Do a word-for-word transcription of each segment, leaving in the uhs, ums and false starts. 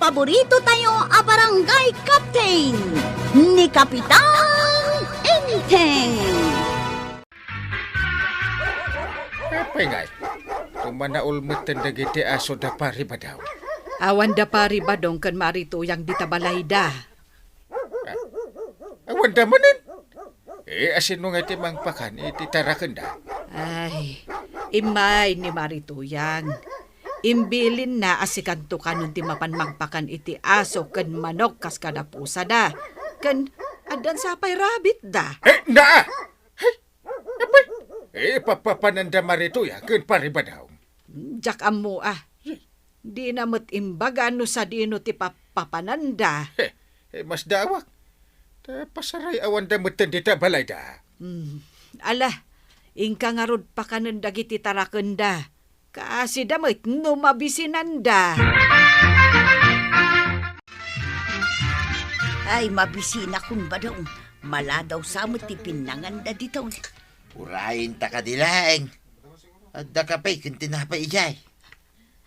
Paborito tayo a barangay captain, ni Kapitan Enteng. Apay ngay, tumanaol metten dagiti aso da Pari Badaw. Awan da Pari Badong ken Mari Tuyang dita balayda. Awan da manen. Eh, asino nga ti mangpakan iti tarakenda? Ay, immay ni Mari Tuyang. Imbilinna a sikanto kanon ti mapan mangpakan iti aso ken manok kas kada pusada. Ken addan sa pay rabbit da. Eh, naa! Hey, apay? Eh, papapananda Mari Tuyang ken Pari Badaw. Diak ammo a. Dina met imbaga no sadino ti papapananda. He, eh, masdaawak. Ta pasaray awan da metten dita balayda. Hmm. Ala, inka ngarud pakanen dagiti tarakenda. Kasida met no mabisinanda. Ay, mabisinakon, Badong. Maladaw sa met ti pinnanganda ditoy. Urayen ta kadi laeng. Adda kape ken tinapay idiay.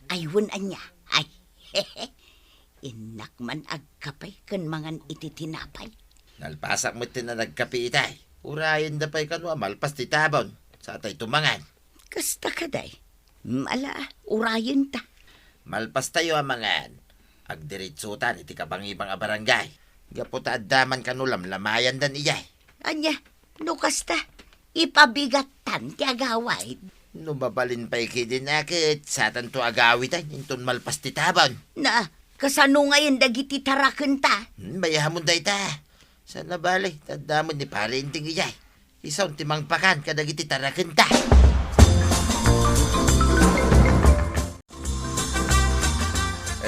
Ay, wen ania? Ay, innak man agkape ken mangan iti tinapay. Nalpasak met ti nagkape itay. Urayen da pay kano a malpas ti tabon. Satay tumangan. Kasta kaday. Mm, ala, urayen ta. Malpas tayo a mangan. Agdiritsutan iti kabangibang a barangay. Gapu ta adda man kano lamlamayandan iyay. Ania, no kasta, ipabigattan ti agawid. No mabalin pay kidin a ket satanto agawidan inton malpas ti tabon. Na, kasano ngayen dagiti tarakenta? Hmm, bayahamon dayta. Sana bali, taddamen ni Pare Inting ijay. Isan ti mangpakan kadagiti tarakenta.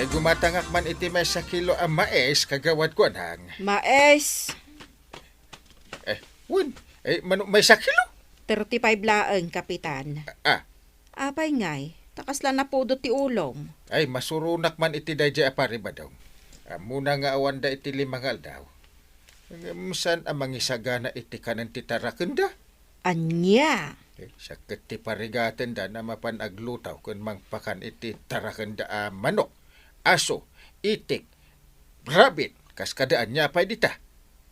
Ay, gumatangak man iti maysa kilo a mais, Kagawad Kuanang. Mais? Eh, wen, eh, mano, maysa kilo? Thirty-five laeng, Kapitan. Ah. Apay ngay, ta kasla napudot ti ulom. Ay, masuronak man iti daydiay a Pari Badong. Ammona nga awanda iti lima nga aldaw. Ngem saan a mangisagana iti kanen ti tarakenda? Ania? Eh, sakket ti parigatenda na mapan aglutaw ken mangpakan iti tarakenda a manok, aso, itik, rabbit, kas kada ania pay dita.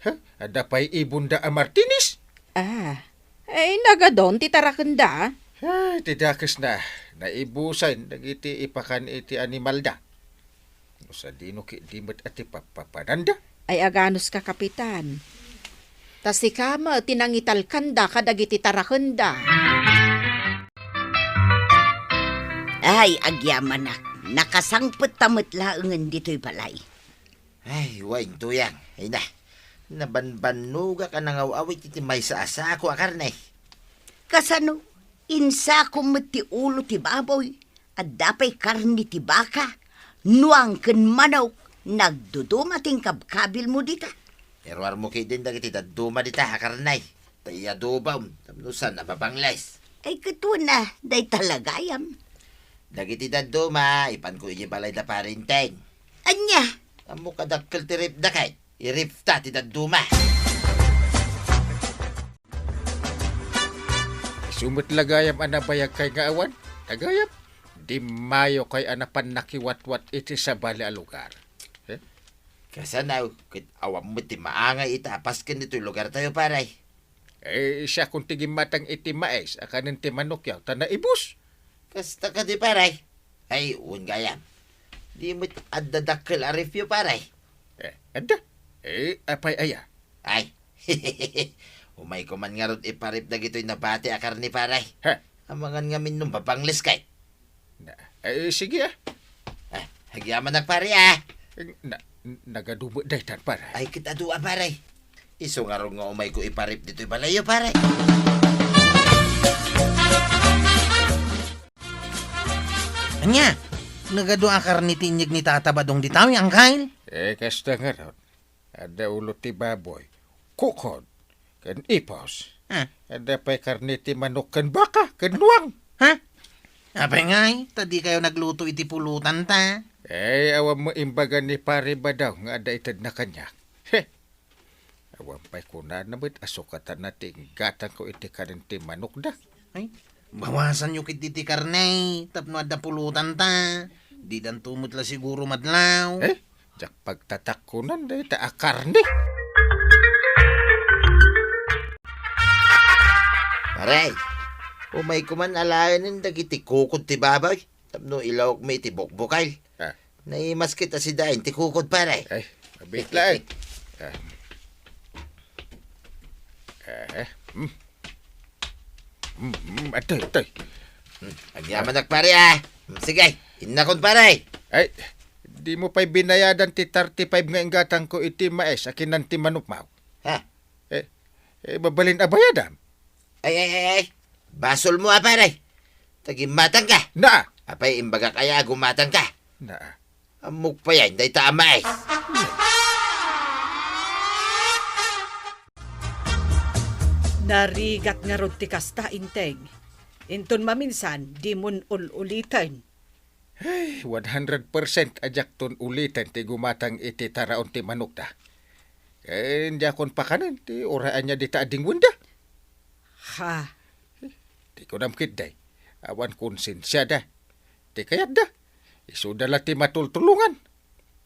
Ha? Adda pay ibonda a Martinez? Ah, ay, nagadon ti tarakenda? Ay, ti dakesna, naibusay dagiti ipakan iti animalda. No sadino ketdi met a ti papapananda? Ay, aganuska, Kapitan. Ta sika met ti nangitalkanda kadagiti tarakenda. Ay, agyamanak, nakasangpet ta met laengen ditoy balay. Ay, wen, Tuyang, ay na, nabanbannogak a nangaw-awit iti maysa a sako a karne. Kasano? Insako met ti ulo ti baboy, adda pay karne ti baka, nuang ken manok, nagduduma ti inkabkabilmo dita. Iruarmo ketdin dagiti dadduma dita a karne, ta iadobam, tapno saan a mabangles. Ay, ket wen a, dayta la gayam. Dagiti dadduma, ipanko idiay balay da Pare Enteng. Ania? Ammok a dakkel ti ref da kay. Irifta ti dadduma. Isu met la gayam a nabayagkay nga awan, a gayam, di mayokay a napan nakiwatwat iti sabali a lugar. Eh? Kasano, ket awan met ti maangay ita a pasken ditoy lugartayo, pare. Eh, siakon ti gimmatang iti mais a kanen ti manokyo, ta naibus. Kasta kadi, pare? Ay, wen gayam. Di met adda dakkel a refyo, pare. Eh, adda? Eh, apay aya? Ay. Umayko man ngarud iparip dagitoy nabati a karne, pare. Ha? Amangan ngamin no mabangles kay. Na, eh, sige, ah. Ah, agyamanak, pare, ah. Eh, na, nagadu met daytan, pare. Ay, ket adu a, pare. Isu ngarud nga umayko iparip ditoy balayyo, pare. Ania? Nagadu a karne ti inyeg ni Tata Badong dita, Angkay? Eh, kasta ngarud. Adda ulo ti baboy, kukod, ken ipos. Ah. Adda pay karne ti manok ken baka ken nuang. Ha? Apay ngay, ta dikayo nagluto iti pulotanta? Eh, awan met imbaga ni Pare Badaw nga adda itedna kaniak. He! Awan pay kunana met a sukatanna ti inggatangko iti kanen ti manokda. Ay, bawasanyo ketdi ti karne tapno adda pulotanta. Didanto met la siguro madlaw. Eh? Diak pagtatakkunan dayta a karne. Pare, umayko man alaenen dagiti kukod ti baboy tapno ilawokmi iti bukbukel. Ah. Naimas ket a sidaen ti kukod, pare. Ay, mabit laeng. Ah. Eh, hmm. Hmm, hmm, atoy, atoy. Hmm, agyamanak, pare, ah. Hmm, sige, innakon, pare. Ay, dimo pay binayadan ti thirty-five nga inggatangko iti mais a kinan ti manukmo. Ha? Eh, eh, mabalin a bayadam? Ay, ay, ay, ay. Basolmo, a, pare. Ta gimmatangka. Na! Apay, imbagak aya a gummatangka? Na. Ammok payen dayta a mais. Narigat ngarud ti kasta, Inteng. Inton maminsan, dimon ul-uliten. Ay, one hundred percent a diakton uliten ti gumatang iti taraon ti manokda. Ken diakon pakanen ti uray ania dita a dingwenda. Ha? Ti kunam ketdi, awan konsensiada. Ti kayatda, isuda la ti matultulongan.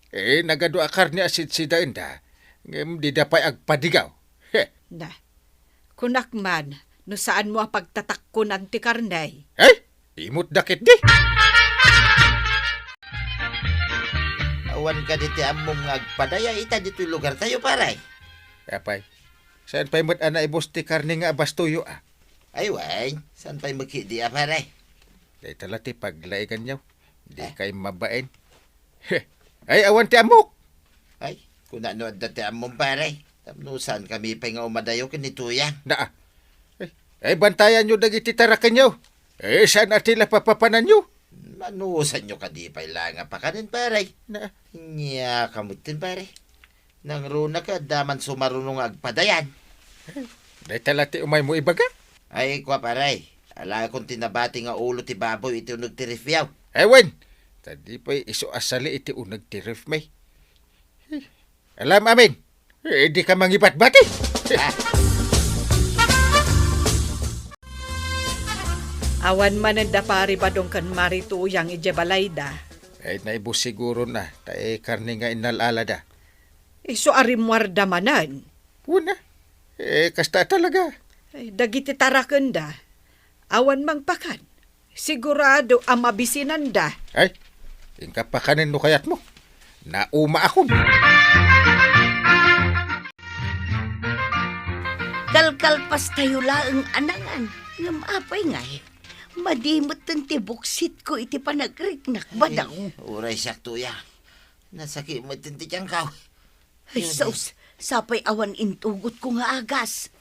Eh, nagadu a karne a sidsidaenda, ngem dida pay agpadigaw. He. Na, kunak man, no saanmo a pagtatakkunan ti karne. Ay, imutda ketdi. Awan kadi ti ammom nga agpadaya ita ditoy lugartayo, pare? Apay, saan pay met a naibus ti karne nga abastoyo, a? Ay, wen, saan pay met ketdi, a, pare? Dayta la ti paglaigannyo. Di Eh. kay mabain. He. Ay, awan ti ammok. Ay, kuna no adda ti ammom, pare. Tapno saankami pay nga umadayo ken ni Tuyang. Naa. Ay, ay, bantayanyo dagiti tarakenyo. Eh, saan a ti la papapananyo? Manusanyo kadi pay la nga pakanen, pare. Naa. Nia, kamutin, pare. Nangruna ka, adda man sumaruno nga agpadayan. Dayta la ti umaymo ibaga? Ay, kua, pare. Alaekon ti nabati nga ulo ti baboy iti uneg ti refyaw. Ay, wen! Ta di pay isu a sali iti uneg ti refmi. Alam amin. Eh, di ka mangibatbati. Ah. Awan manen da Pari Badong ken Mari Tuyang idiay balayda. Ay, naibus siguro na, ta, eh, karne nga innal-alada. Isu a rimmuarda manen. Wen a. Eh, kasta talaga. Ay, dagiti tarakenda, awan mangpakan. Sigurado a mabisinanda. Ay, inka pakanen no kayatmo. Naumaakon. Kalkalpastayo laeng a nangan. Ngem apay ngay? Madi metten ti buksitko iti panagriknak, Ay, Badong. Uray siak, Tuyang. Nasakit metten ti tiangko. Ay, Dios, sus, sapay awan intugotko nga agas.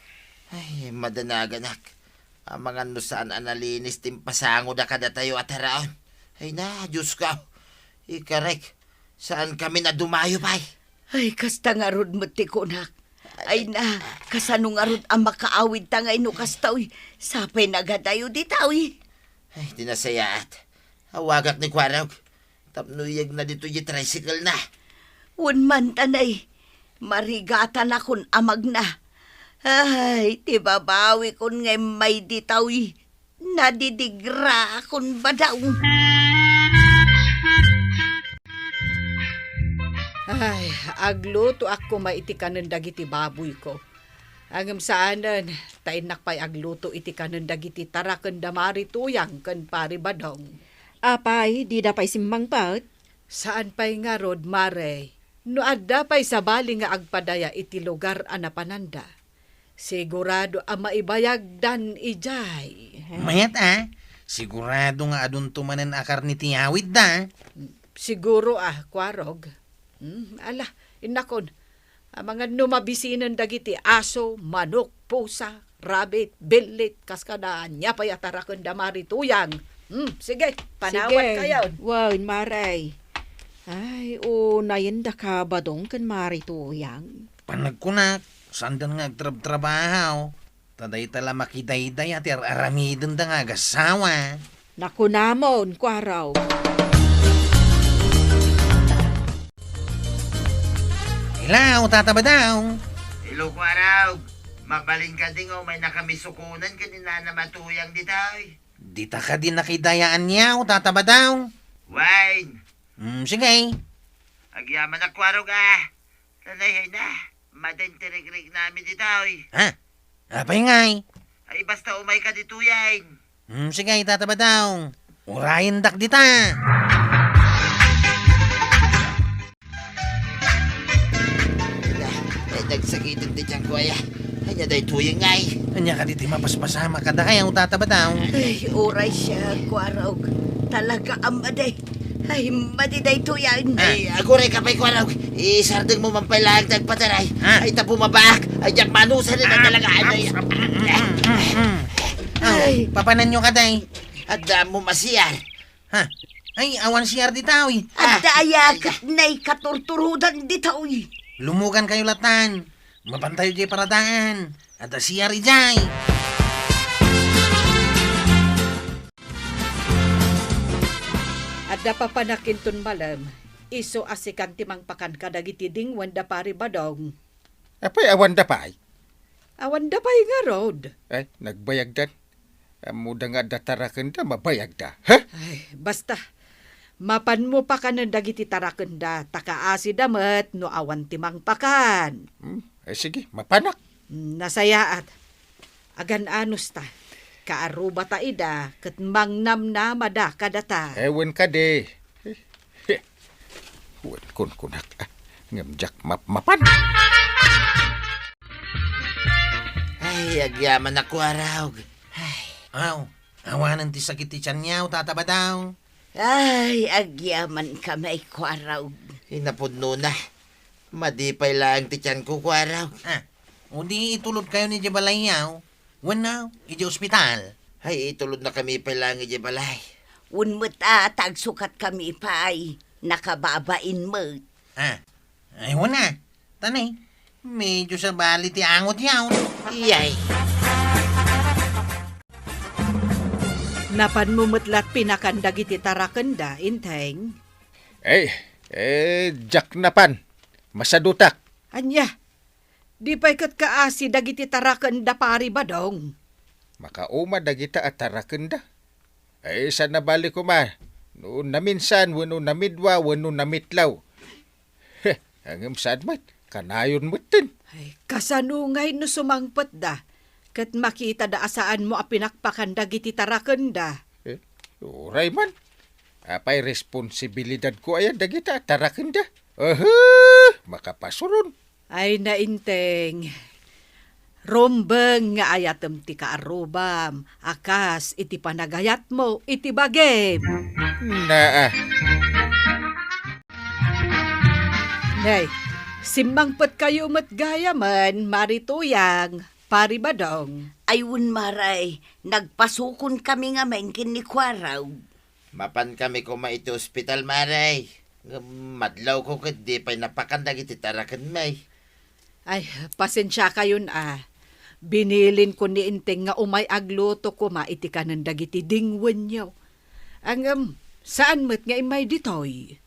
Ay, madanaganak. Amangan no saan a nalinis ti impasangoda kadatayo a taraon. Ay na, Diosko. Ikarek, saankami a dumayo pay. Ay, kasta ngarud met ti kunak. Ay na, kasano ngarud a makaawidta ngay no kasta, uy? Sapay nagadayo dita, uy. Ay, ti nasayaat. Awagak ni Kuarog. Tapno iyegna ditoy diay tricycle na. Wen man, tanay, marigatanakon a magna. Ay, ti babawikon nga immay dita, uy. Nadidigraakon, Badong. Ay, aglutoak koma iti kanen dagiti baboyko. Ngem saanen, ta innak pay agluto iti kanen dagiti tarakenda Mari Tuyang ken Pari Badong. Apay, dida pay simmangpet? Saan pay ngarud, Mare. No adda pay sabali nga agpadaya iti lugar a napananda, sigurado a maibayagdan idiay. Mayat a, sigurado nga adunto manen a karne ti awidda. Siguro a, Kuarog. Hmm, ala, innakon. Amangan no mabisinen dagiti aso, manok, pusa, rabbit, billit, kas kada ania pay a tarakenda Mari Tuyang. Hmm, sige, panawat Sige. kayon. Wen, Mare. Ay, unayen daka Badong ken Mari Tuyang. Panagkunak, saandan nga agtrabtrabaho. Ta dayta la makidaydaya ti ar-aramidenda nga agassawa. Nakunamon, Kuarog. Hello, Tata Badong. Hello, Kuarog. Mabalin kadi nga umaynakami sukonen ken ni Nanam a Tuyang ditoy? Dita kadi nakidayaan niya, Tata Badong? Wen. Hmm, sige. Agyamanak, Kuarog, a. Tanay, hayna. Maden ti rikriknami ditoy. Ha? Apay ngay? Ay, basta umayka ditoyen. Hmm, sige, Tata Badong. Urayendak dita. Ay, nagsakiten ti tiyanko, aya. Ania daytoyen ngay? Ania kadi ti mapaspasamak kadakayo, Tata Badong? Ay, uray siak, Kuarog. Talaga a madi. Ay, madi daytoyen. Ay, agurayka pay, Kuarog. Isardengmo man pay laeng ti agpataray. Ah. Ay, ta bumabaak. Ay, diak manusanen a talaga. Ay, ay, mm, mm, mm, mm. Ay. Papananyo kadi? Adda ammom a C R? Ha? Ay, awan C R ditoy. Ah. Adda aya ket naikaturturodan ditoy. Lumugankayo latan. Mapantayo diay paradaan. Adda C R idiay. Adda papanak inton malem, isu a sikan ti mangpakan kadagiti dingwen da Pari Badong. Apay, awanda pay? Awanda pay ngarud. Ay, nagbayagdan. Ammoda nga adda tarakenda, mabayagda. Ha? Ay, basta. Mapanmo pakanen dagiti tarakenda, ta kaasida met no awan ti mangpakan. Hmm, ay, sige, mapanak. Hmm, nasayaat. Agan-anos ta. Kaarruba ta ida, ket mangnamnamada kadata. Ewen kadi. Eh, eh. Wen kunkunak, ah, ngem diak mapmapan. Ay, agyamanak, Kuarog. Ay. Aw, awanen ti sakit ti tianyo, Tata Badong. Ay, agyamankami, Kuarog. Inapudnona. Madi pay laeng ti tianko, Kuarog. Ah, udi itulodkayon idiay balayyo. Wenno, idiay ospital. Ay, itulodnakami pay laeng idiay balay. Wen met a, ta agsukatkami pay. Nakababain met. Ah, ay, wenno. Tanay, medyo sabali ti angotyo. Iyay. Napanmo met la pinakan dagiti tarakenda, Inteng? Eh, eh, diak napan. Masadutak. Ania? Di pay ket kaasi dagiti tarakenda, Pari Badong? Makauma dagita a tarakenda. Ay, saan a bali koma no naminsan wenno namidwa wenno namitlaw. Heh, ngem saan met, kanayon metten. Ay, kasano ngay no sumangpetda ket makitada a saanmo a pinakpakan dagiti tarakenda? Eh, uray man. Apay responsibilidadko aya dagita a tarakenda? Aha! Makapasuron. Ay, Inteng, rumbeng nga ayatem ti kaarrubam a kas iti panagayatmo iti bagim. Naa. Nay, simmangpetkayo met gayamen, Mari Tuyang, Pari Badong. Ay, wen, Mari, nagpasukonkami ngamin ken ni Kuarog. Mapankami koma iti ospital, Mari. Ngem madlawko ket di pay napakan dagiti tarakenmi. Ay, pasensiakayon a. Binilinko ni Inteng nga umay agluto koma iti kanen dagiti dingwenyo. Ngem, saan met nga immay ditoy?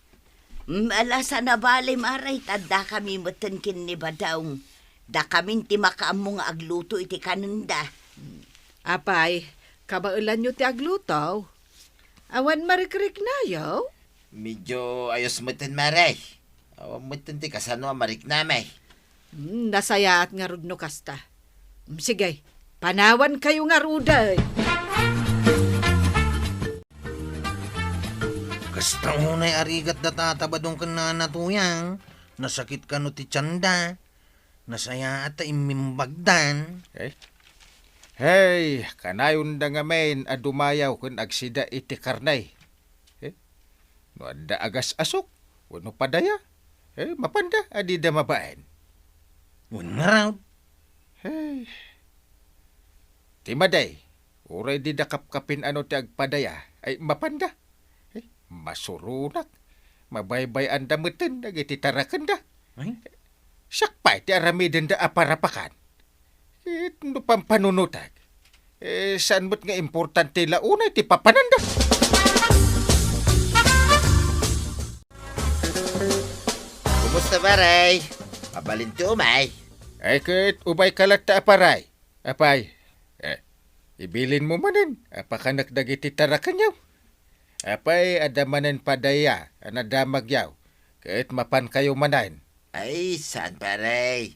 Mm, ala, saan a bali, Mari, ta addakami metten ken ni Badong. Dakamin ti makaammo nga agluto iti kanenda. Apay, kabaelanyo ti agluto? Awan marikriknayo? Medyo ayos metten, Mari. Awan metten ti kasano a mariknami. Hmm, nasayaat ngarud no kasta. Hmm, sige, panawankayo ngaruden. Kasta unay a rigat da Tata Badong ken Nana Tuyang. Nasakit kano ti tianda. Nasayaat ta immimbagdan. Eh? Hey, kanayonda ngamin a dumayaw ken agsida iti karne. Eh? No adda agas-asok wenno padaya, eh, mapanda a dida mabaen. Wen ngarud. Hey. Ti madi, uray dida kapkapin-ano ti agpadaya, ay mapanda. Eh, masuronak. Mabaybay-anda metten dagiti tarakenda. Ay? Siak pay ti aramidenda a parapakan. Ket no pampanunotek, eh, saan met nga importante la unay ti papananda. Kumusta, Pari? Mabalin ti umay? Ay, ket umayka latta a Pari. Apay, eh, ibilinmo manen a pakanek dagiti tarakenyo. Apay, adda manen padaya a nadamagyo ket mapankayo manen. Ay, saan, pare.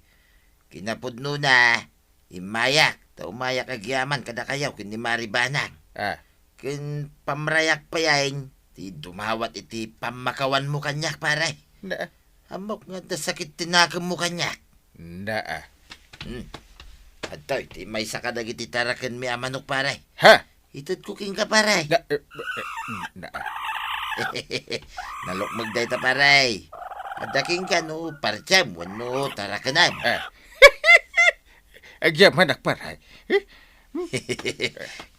Kinapudnona, immayak, ta umayak agyaman kadakayo ken ni Mari Banang. Ah. Ken pamrayak payen, ti dumawat iti pammakawanmo kaniak, pare. Na. Ammok nga adda sakit ti nakemmo kaniak. Na. Hmm. Adtoy, ti maysa kadagiti tarakenmi a manok, pare. Ha? Itedko kenka, pare. Na, eh, eh, na. Nalukmeg dayta, pare. Adda kenka no partem wenno tarakenem. Eh. Agyamanak, pare. Eh?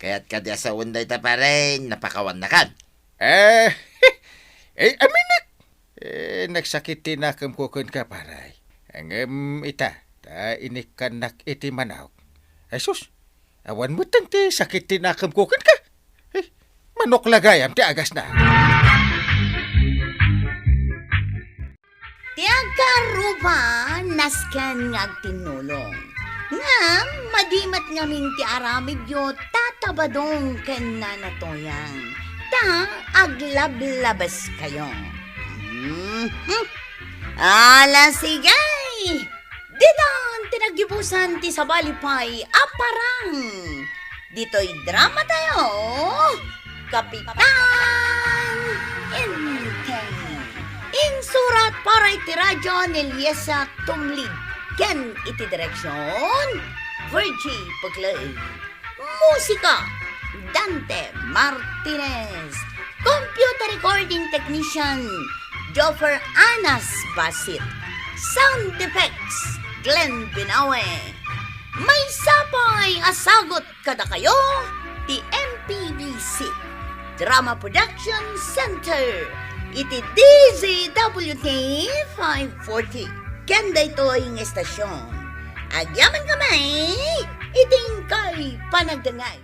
Kayat kadi a sawen dayta, pare, napakawannakan. Eh, eh, aminek. Eh, nagsakit ti nakemko kenka, pare. Ngem ita, ta inikkannak iti manok. Ay sus, awan metten ti sakit ti nakemko kenka. Eh, manok la gayam ti agasna. Ti agkaarruba, nasken nga agtinnulong. Ngem madi met ngamin ti aramidyo, Tata Badong ken Nana Toyang, ta aglablabeskayo. Mhm. Ala, sige! Ditan ti naggibusan ti sabali pay a parang. Ditoy drama tayo, Kapitan Enteng. Insurat para iti radyo ni Liesa Tumlid ken iti direksyon, Virgie Paglaig. Musika, Dante Martinez. Computer recording technician, Joffer Anas Basit. Sound effects, Glenn Binawe. Maysa pay a sagut kadakayo ti M P B C Drama Production Center iti D Z W T five forty. Ken daytoy nga estasyon, agyamankami iti inkay panagdengngeg.